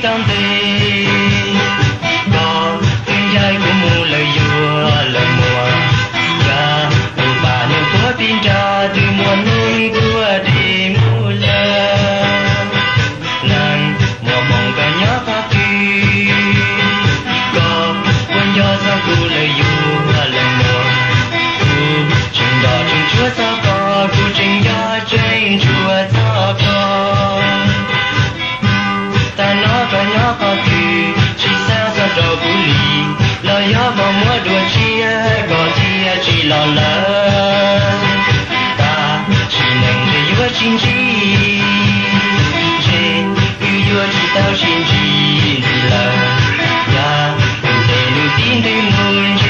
Tau ntev koj twb ncaim kuv mus lawm yuav lawm muag, cas tus pam nws puag pib nrag twb muaj neeg tuaj deb mus lawm. Leej muaj hmoo koj nyob qhov twg, koj puas nco txog kuv lawm yuav lawm muag? Kuv tseem nco tseem tsuas txog koj, kuv tseem nco tseem tsuas txog koj. Tag no koj nyob qhov twg tsis xa xov rau kuv li, los yog koj muab dua tsiab koj thiaj tsis los lawm. Tab sis neeg ntshe yuav tsis ntsib, ntshe wb yuav tsis tau sib ntsib li lawm. Yog tus ntej nws tib nthwv mus